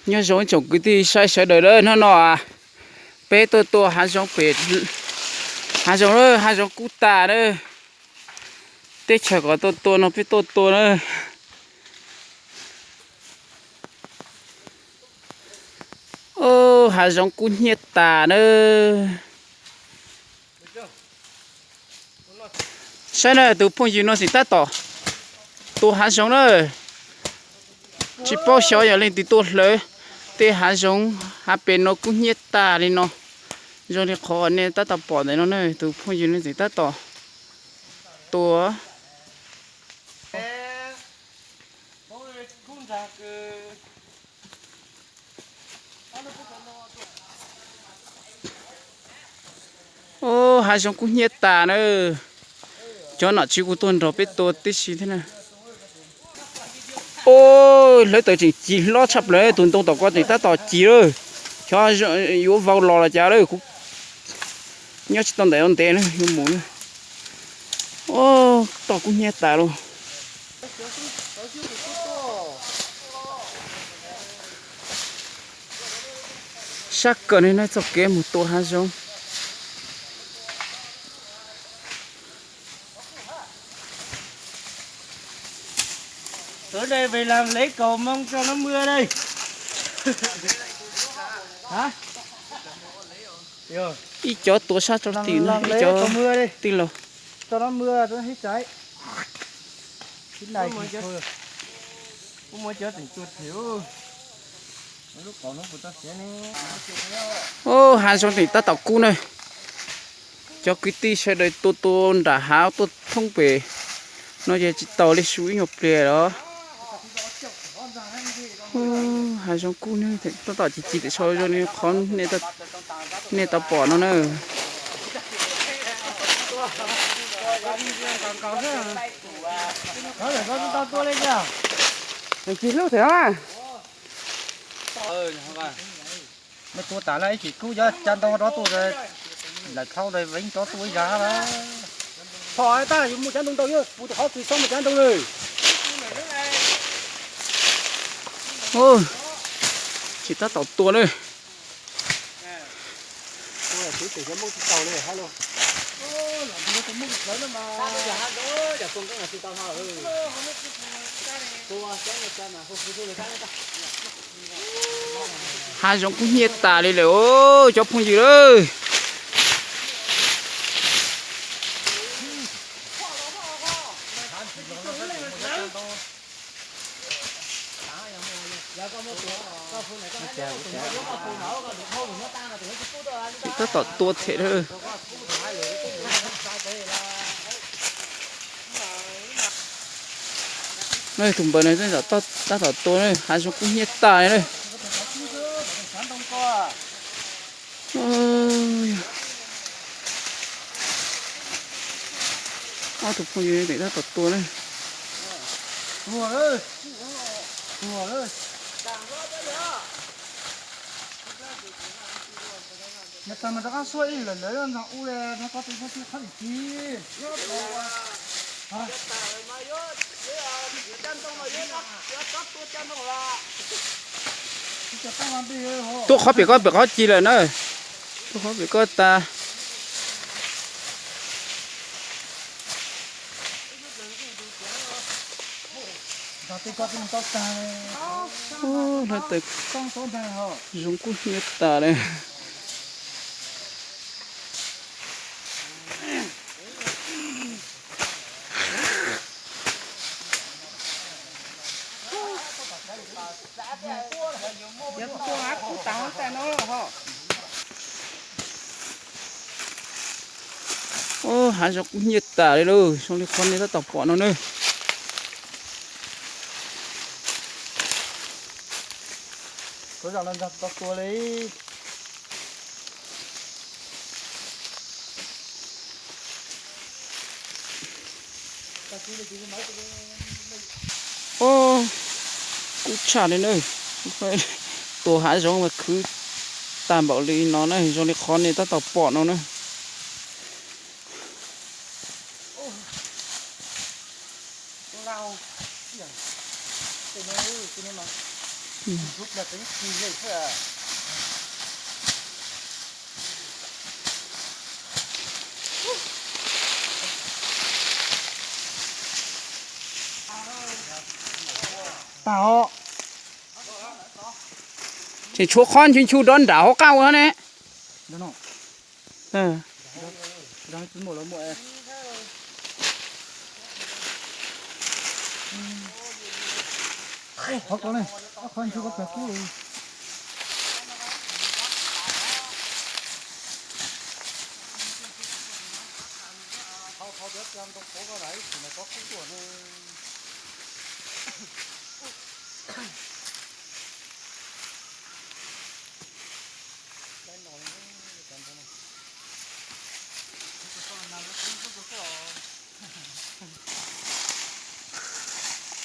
Nyob zoo ib tsoom kwv tij saib sawv daws lawm, hnub no peb tuaj tua hav zoov pem, hav zoov, hav zoov kub tas na. Teb chaws kom tuaj tua no peb tuaj tua na. Hav zoov kub hnyiab tas na. Saib na, tus phooj ywg no tseem tab tom tua hav zoov na. Tsis paub xyov yog leej twg tuaj hlawv tej hav zoov hav pem no kub hnyiab tas li no. Zoo li qhov nej tab tom pom ntawm no na, tus phooj ywg no tseem tab tom tua. Hav zoov kub hnyiab tas na. Cov nom tswv kuj tuaj nrog peb tua tib si thiab na. Hlawv taws tseem ci hlob tshaj plaws, tus ntoo tom ko tseem tab tom ci lawm. Xyov yuav vau los los cas lawm, kuv nyob tsis tau ntawm no ntev na, yuav mus na. Toj kub hnyiab tas lauj. Sab kawg li no txoj kev mus tua hav zoov. Tối nay về làm lễ cầu mong cho nó mưa đây. Hả? Ib cov tua sab rau tim no, ib cov tij laug. Cho nó mưa cho nó hết cháy. Thế này thì thôi. Ub, muab cov tseem tua thiab. Lub qhov no puas tau siav ne? Ub, hav zoov tseem tab tom kub na. Cov kwv tij sawv daws tua tua nram hav tuaj thoob pem no ces tsis tau li su ib nyuag pliag los. Ub, hav zoov kub ne, tab tom ci ci tim sau zoo li qhov nej tau pom no na. Ci hlub thiab. Nws tua tas lawm ib chim kub cov tsa ntoo rov tuaj, lawm khau lawm veev rov tuaj ib zag lawm. Thaum tab yus mus cov ntoo ntau yog kuv tus qhov txwv xoob mus cov ntoo lawm. Tsis tab tom tua na. Hav zoov kub hnyiab tas li lawm os cov phooj ywg lawm. Tseem tab tom tua thiab. Tus npawg no tab tom tua na, hav zoov kub hnyiab tas li na. Ob tug phooj ywg tab tom tua na. Tuaj qhov pem ko pem qhov ci lawm na. Tuaj qhov pem ko tas. Hlawv taws zoov kub hnyiab tas li. Hav zoov kub hnyiab tas li lauj, zoo li qhov nej tab tom pom no na. Kub tshaj li na. Tua hav zoov mas khwv tag npaum li no na, zoo li qhov nej tab tom pom no na. Tag os. Tseem tshuav qhov nchu nchu rov nram hauv qab ua ne.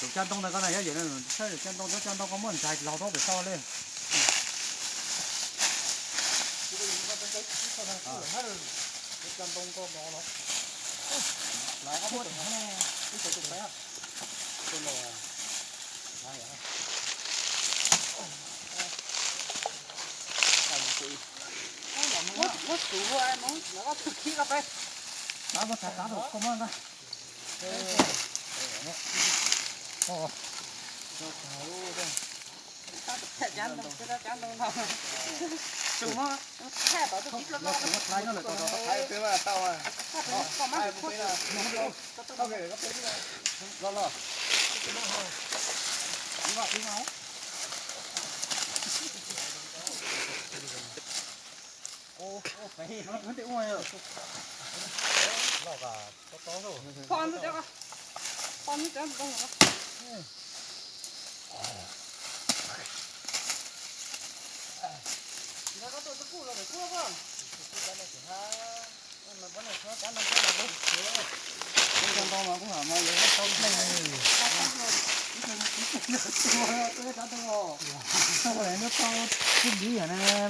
Tus caj ntoo ntawd koj na, yog yawm na, caj ntoo, caj ntoo koj muab ntxais los rau pem toj li.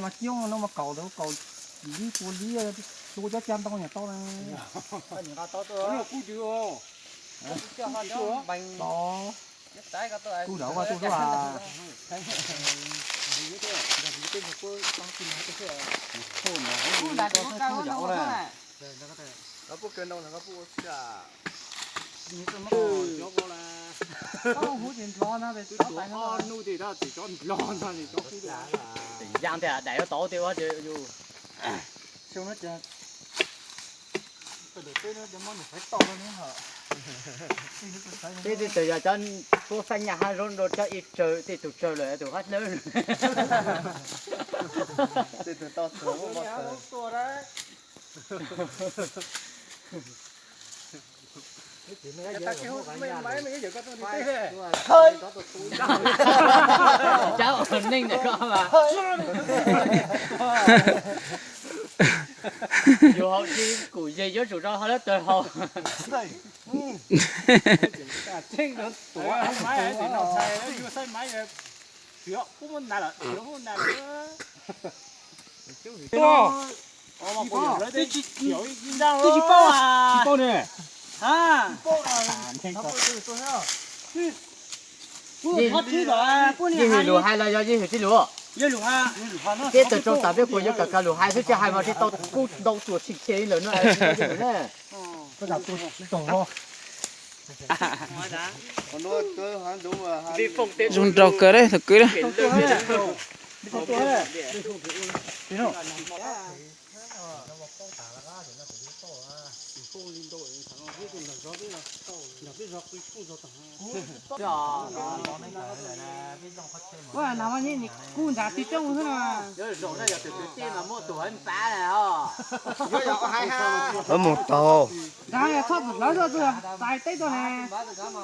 Mas coob no mas kaum tus kaum lib puas lib, tua cov caj ntoo nyuam tau na. Kuj zam ua tuj duab. Yaa tias daim yuav tau tias ua tias yus. Peb tej tug yog cov tuaj xab nyas hav zoov rau cov ib tsawg tej tug tsawg lawm tus qab hlawb. Cab ua neej ntawm koj mas. Yus haus tsis kuj yus yuav tsum rau hauv lawv tawg haus. Twb tsis paub, tsis paub ne. Yeej lus hais los yog yeej hwm tsis lus? Peb tawg tsoo tas peb puas yuav kawm kawg lus hais xwb, tsis hais mas tsis tau kub ntau tuam tshee khe li lawm no. Zoo nraug kawg li tus kwv. Kuv ntag tsis coob xwb no. Zaum no yog tus kwv tij mas muaj tus haiv npav na os. Mus tau. Ntag yog txhob txwm hlawv tuaj, txais teb tuaj na.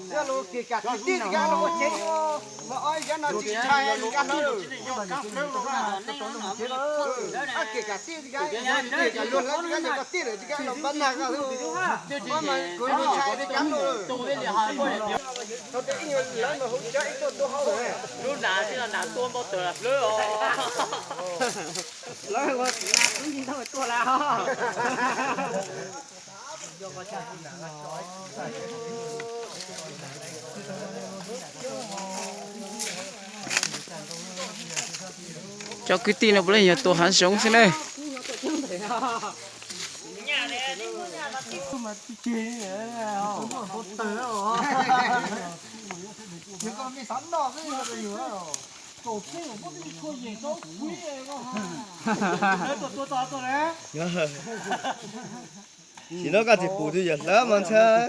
Yog los kis kam tib tib zig los ua tsev, mas ob yab no tsis ntshai li kab hlwb. Kis kam tib zig, luag hlawv tsis kam tib lawm tsis kam los npaj nag koj xwb. Mas kuv ntshai li kab hlwb. Thaum twg ib nyuag lawv mas hu cov ib tuaj tua hauv lawm. Lub nas tib no nas tuaj npau taws hlwb os. Lawv ua txiv nas tub nti ntaub tuaj lawm os. Cov kwv tij no puav leej yog tua hav zoov xwb ne. Sim no koj tsis pum twg yog hlawv mas ntshai.